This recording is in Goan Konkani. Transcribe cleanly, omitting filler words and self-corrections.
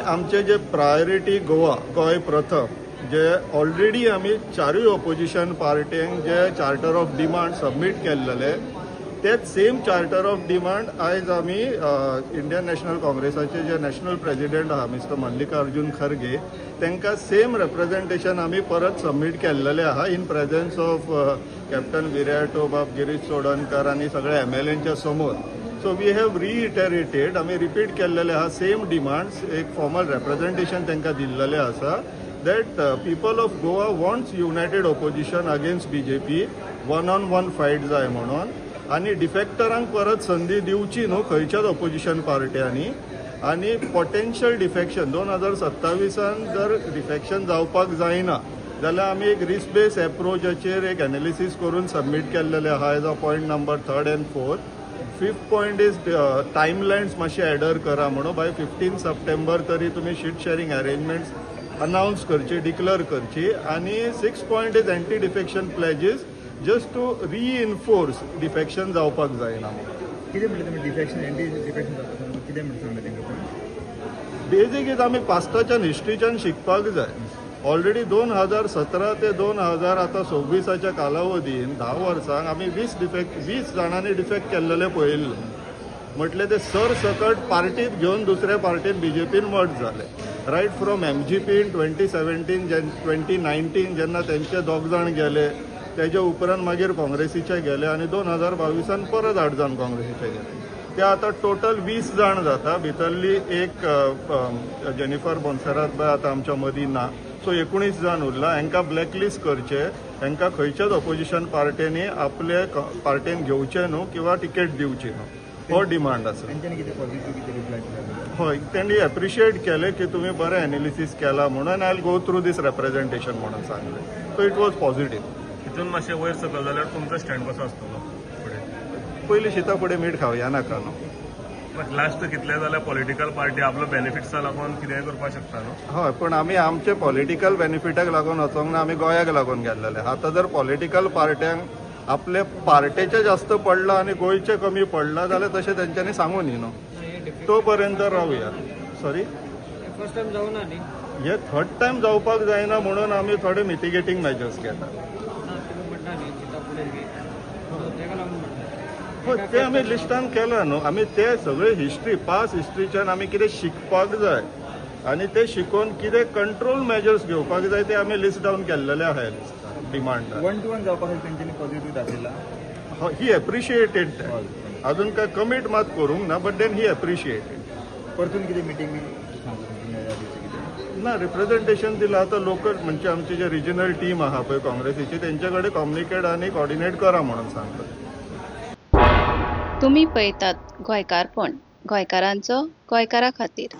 आमचे जे प्रायोरिटी गोवा, गोंय प्रथम, जे ऑलरेडी आमी चारूय ओपोजिशन पार्ट्यांक जे चार्टर ऑफ डिमांड सबमीट केल्लेले, तेच सेम चार्टर ऑफ डिमांड आयज आमी इंडियन नॅशनल काँग्रेसाचे जे नॅशनल प्रेजिडेंट आहा, मिस्टर मल्लिकार्जून खरगे, तांकां सेम रेप्रेझेंटेशन आमी परत सबमीट केल्लेले आहा, in presence of captain Viriato बाब, गिरीश चोडणकर आनी सगळ्या एमएलएंच्या समोर. सो we have रिइटरेटेड, आमी रिपीट केल्लेले आहा सेम डिमांड्स. एक फॉर्मल रेप्रेझेंटेशन तांकां दिल्लेलें आसा that people of Goa wants united opposition against BJP, one on one fight जाय म्हणून आनी डिफेक्टरांक परत संदी दिवची न्हू खंयच्याच ओपोजिशन पार्ट्यांनी. आनी पोटेन्शियल डिफेक्शन, 2027an जर डिफेक्शन जावपाक जायना जाल्यार आमी एक रिस्क बेस एप्रोचाचेर एक एनालिसीस करून सबमीट केल्लेले आहा as a point number third and fourth. Fifth point is timelines मातशे एडर करा म्हणून, बाय 15 सप्टेंबर तरी तुमी शीट शेअरिंग अरेंजमेंट्स अनावन्स करची, डिक्लेअर करची. आनी six point is anti defection pledges, just to reinforce defection जावपाक जायना म्हणून. कितें म्हणलें तुमी? डिफेक्शन, एंटी डिफेक्शन जाता, कितें म्हणून सांगलें तांकां? बेजीक is आमी पास्टाच्यान, हिस्ट्रीच्यान शिकपाक जाय. ऑलरेडी 2017 ते 2000 आतां 26आच्या कालावधीन 10 वर्सांक आमी 20 डिफेक्ट, 20 जाणांनी डिफेक्ट केल्लेले पळयल्ले. म्हटले ते सरसकट पार्टीत घेवन दुसऱ्या पार्टीन, बीजेपीन मर्ज जाले. Right from MGP in 2017, 2019 जेन्ना तेंचे दोग जाण गेले, तेच्या उपरांत मागीर काँग्रेसीचे गेले आनी 2022an परत आठ जाण काँग्रेसीचे गेले. ते आतां टोटल 20 जाण जाता. भितरली एक जेनिफर मोन्सेरात बाय आतां आमच्या मदीं ना. सो 19 जाण उरला. हांकां ब्लॅकलिस्ट करचे. हांकां खंयच्याच ओपोजिशन पार्ट्यांनी आपले पार्टेन घेवचे न्हू किंवा तिकेट दिवची न्हू, हो डिमांड आसा. तेंच्यांनी कितें पॉझिटिव्ह कितें रिप्लाय दिला? हय, तेणी एप्रिशिएट केलें की तुमी बरें एनालिसीस केला म्हणून, I go through this representation म्हणून सांगलें. So it was positive. हितून मातशें वयर सकयल जाल्यार तुमचो स्टँड कसो आसतलो फुडें? पयलीं शिता फुडें मीठ खावया नाका न्हू. लास्ट कितले जाल्यार पॉलिटिकल पार्टी आपलो बेनिफिट्सा लागून कितेंय करपाक शकता न्हू. हय, पण आमी आमचे पॉलिटिकल बेनिफिटाक लागून वचोंक ना, आमी गोंयाक लागून गेल्लेले. आतां जर पॉलिटिकल पार्ट्यांक आपले पार्टेचे जास्त पडला आनी गोंयचे कमी पडला जाल्यार तशें तेंच्यांनी सांगू न्ही न्हू. तो पर्यंत रावया. सॉरी. फर्स्ट टायम जावना न्ही? हे थर्ड टायम जावपाक जायना म्हणून आमी थोडे मिटिगेटींग मेजर्स घेतात. ना, तुमी म्हणटा न्ही चिता फुडें बी, सो तेका लागून म्हणटा. हय, ते आमी लिस्टान केला न्हू. आमी ते सगळे हिस्ट्री, पास्ट हिस्ट्रीच्यान आमी कितें शिकपाक जाय आनी ते शिकोवन कितें कंट्रोल मेजर्स घेवपाक जाय, ते आमी लिस्ट डावन केल्लेले आहा डिमांड. वन टू वन जावपा खातीर तेंच्यांनी पॉझिटिव्ह दाखयला? ही एप्रिशिएटेड that. अजून काय कमीट मात करूंक ना, but then he appreciated. परतून कितें मिटींग बी सांगता तुमी ह्या दिसा कितें? ना, रिप्रेझेंटेशन दिलां. आतां लोकल म्हणजे आमची जे रिजनल टीम आहा पळय काँग्रेसीची, तेंचे कडेन कम्युनिकेट आनी कॉर्डिनेट करा म्हणून सांगता. तुमी पळयतात गोंयकारपण, गोंयकारांचो गोंयकारा खातीर.